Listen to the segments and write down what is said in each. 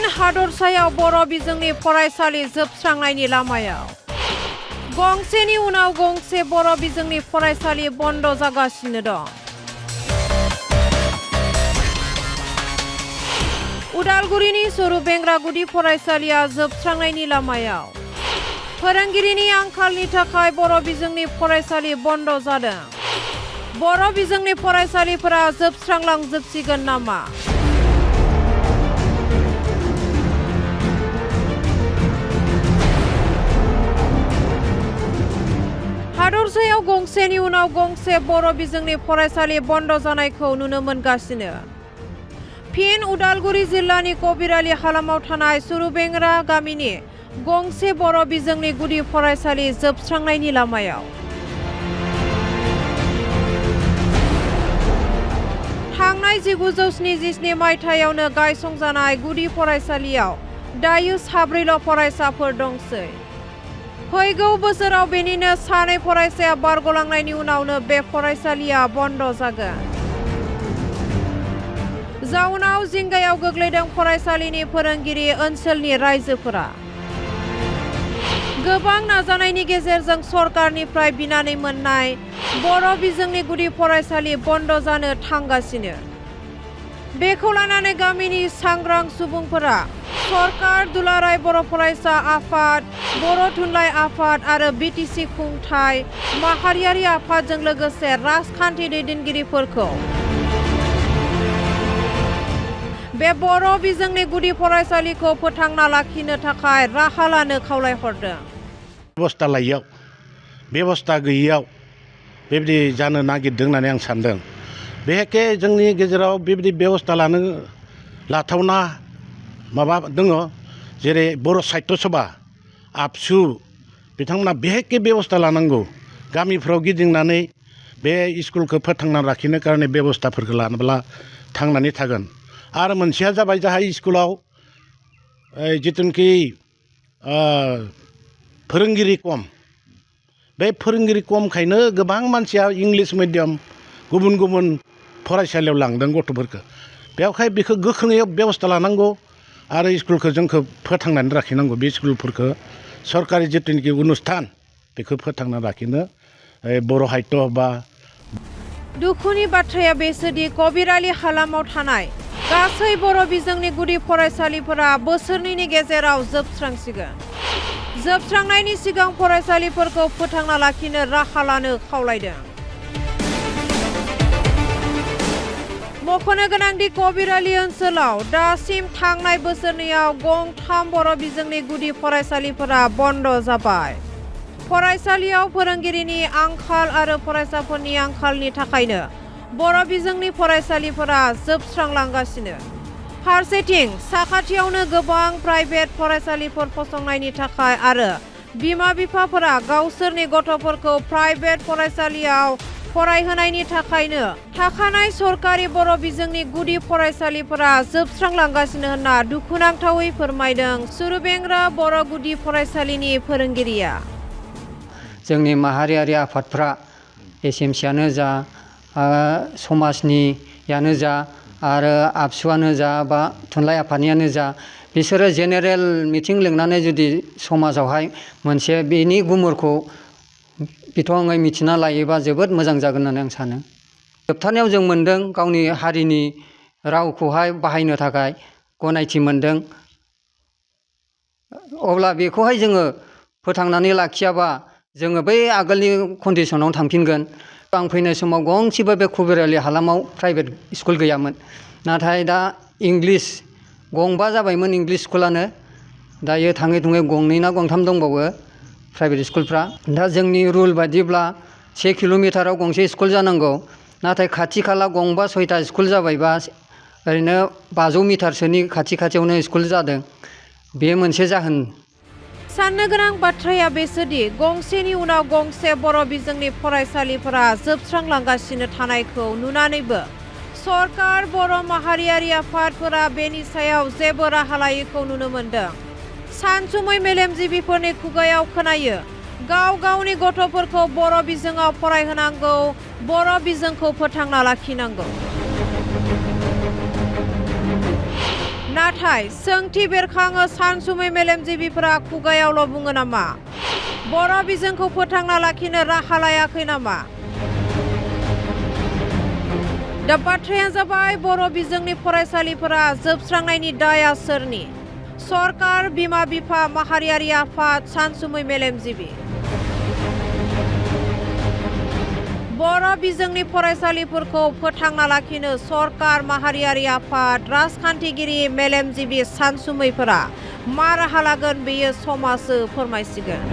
हादरसायाव बर' बिजोंनि फरायसालि जोबस्रांनायनि लामायाव गंसेनि उनाव गंसे बर' बिजोंनि फरायसालि बन्द जागासिनो दं। उदालगुरिनि सरू बेंग्रा गुदि फरायसालिया जोबस्रांनायनि लामायाव फोरोंगिरिनि आंखालनि थाखाय बर' बिजोंनि फरायसालि बन्द जादों। बर' बिजोंनि फरायसालिफोरा जोबस्रांलांजोबसिगोन नामा? हादरसायाव गंसेनि उनाव गंसे बर' बिजोंनि फरायसालि बन्द जानायखौ नुनो मोनगासिनो। फिन उदालगुरि जिल्लानि कबिराली हालामाव थानाय सरू बेंग्रा गामिनि गंसे बर' बिजोंनि गुदि फरायसालि जोबस्रांनायनि लामायाव। थांनाय 1977 मायथाइयावनो गायसंजानाय गुदि फरायसालियाव दायो साब्रैल' फरायसाफोर दंसै। फैगौ बोसोराव बेनिनो सानै फरायसाया बारगलांनायनि उनावनो बे फरायसालिया बन्द जागोन। जाउनाव जिंगायाव गोग्लैदों फरायसालिनि फोरोंगिरि ओनसोलनि रायजोफोरा। गोबां नाजानायनि गेजेरजों सरकारनिफ्राय बिनानै मोननाय बर' बिजोंनि गुदि फरायसालि बन्द जानो थांगासिनो। बेखौ लानानै गामिनि सांग्रां सुबुंफोरा सरकार, दुलाराय बर' फरायसा आफाद, बर' थुनलाइ आफाद आरो बिटिसि खुंथाइ माहारियारि आफादजों लोगोसे राजखान्थि दैदेनगिरिफोरखौ बे बर' बिजोंनि गुदि फरायसालिखौ फोथांना लाखिनो थाखाय राहा लानो खावलायहरदों। बेबस्था गैयैयाव बेबायदि जानो नागिरदों होननानै आं सान्दों। बेहेखे जोंनि गेजेराव बेबायदि बेबस्था लाथावना माबा दङ, जेरै बर' साहित्य सभा, आबसु बिथांमोना बेहेखे बेबस्था लानांगौ। गामिफ्राव गिदिंनानै बे स्कुलखौ फोथांना लाखिनो कारणे बेबस्थाफोरखौ लानोब्ला थांनानै थागोन। आरो मोनसेया जाबाय जाहा स्कुलाव जिथुनाखि फोरोंगिरि खम, बे फोरोंगिरि खमखायनो गोबां मानसिया इंलिस मिडियाम गुबुन गुबुन फरायसालियाव लांदों गथ'फोरखौ। बेवहाय बेखौ गोख्रोङै बेबस्था लानांगौ आरो स्कुलखौ जोंखौ फोथांनानै लाखिनांगौ। बे स्कुलफोरखौ सरकारि जिथुनाखि अनुस्थान बेखौ फोथांना लाखिनो बर' साहित्य बा। दुखुनि बाथ्राया बेसोदि कबिराली हालामाव थानाय गासै बर' बिजोंनि गुदि फरायसालिफोरा बोसोरनैनि गेजेराव जोबस्रांसिगोन। जोबस्रांनायनि सिगां फरायसालिफोरखौ फोथांना लाखिनो राहा लानो खावलायदों। मख'नो गोनांदि कबिराली ओनसोलाव दासिम थांनाय बोसोरनैयाव गंथाम बर' बिजोंनि गुदि फरायसालिफोरा बन्द जाबाय। फरायसालियाव फोरोंगिरिनि आंखाल आरो फरायसाफोरनि आंखालनि थाखायनो बर' बिजोंनि फरायसालिफोरा जोबस्रांलांगासिनो। फारसेथिं साखाथियावनो गोबां प्राइभेट फरायसालिफोर फसंनायनि थाखाय आरो बिमा-बिफाफोरा गावसोरनि गथ'फोरखौ प्राइभेट फरायसालियाव फरायहोनायनि थाखायनो थाखानाय सरकारि बर' बिजोंनि गुदि फरायसालिफोरा जोबस्रांलांगासिनो होनना दुखुनांथावै फोरमायदों सरू बेंग्रा बर' गुदि फरायसालिनि फोरोंगिरिया। जोंनि माहारियारि आफादफ्रा एसएमसियानो जा, समाजनियानो जा आरो आबसुआनो जा बा थुनलाइ आफादनियानो जा, बिसोरो जेनेरेल मिटिं लिंनानै जुदि समाजावहाय मोनसे बेनि गुमुरखौ बिथङै मिथिना लायोबा जोबोद मोजां जागोन होननानै आं सानो। जोबथारनायाव जों मोनदों गावनि हारिनि रावखौहाय बाहायनो थाखाय गनायथि मोनदों। अब्ला बेखौहाय जोङो फोथांनानै लाखियाबा जोङो बै आगोलनि कन्डिसनाव थांफिनगोन। आं फैनाय समाव गंसेबो बे कबिराली हालामाव प्राइभेट स्कुल गैयामोन। नाथाय दा इंलिस गंबा जाबायमोन इंलिस स्कुलानो। दायो थाङै थुङै गंनै ना गंथाम दंबावो प्राइभेट स्कुलफ्रा। दा जोंनि रुल बायदिब्ला 1 किल'मिटाराव गंसे स्कुल जानांगौ। नाथाय खाथि खाला गंबा 6टा स्कुल जाबायबा ओरैनो 500 मिटारसोनि खाथियावनो स्कुल जादों। बे मोनसे जाहोन। साननो गोनां बाथ्राया बेसोदि गंसेनि उनाव गंसे बर' बिजोंनि फरायसालिफोरा जोबस्रांलांगासिनो थानायखौ नुनानैबो सरकार, बर' माहारियारि आफादफोरा बेनि सायाव जेबो राहा लायैखौ नुनो मोनदों। सानसुमै मेलेमजिबिफोरनि खुगायाव खोनायो गाव गावनि गथ'फोरखौ बर' बिजोङाव फरायहोनांगौ, बर' बिजोंखौ फोथांना लाखिनांगौ। नाथाय सोंथि बेरखाङो सानसुमै मेलेमजिबिफोरा खुगायावल' बुङो नामा? बर' बिजोंखौ फोथांना लाखिनो राहा लायाखै नामा? दा बाथ्राया जाबाय बर' बिजोंनि फरायसालिफोरा जोबस्रांनायनि दाया सोरनि? सरकार, बिमा बिफा, माहारियारि आफाद, सानसुमै मेलेमजिबि। बर' बिजोंनि फरायसालिफोरखौ फोथांना लाखिनो सरकार, माहारियारि आफाद, राजखान्थिगिरि, मेलेमजिबि, सानसुमैफोरा मा राहा लागोन बेयो समासो फोरमायसिगोन।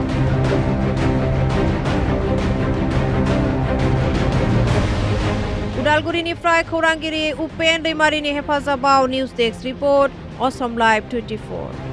उदालगुरिनिफ्राय खौरांगिरि उपेन दैमारिनि हेफाजाबाव news desk report Assam live 24।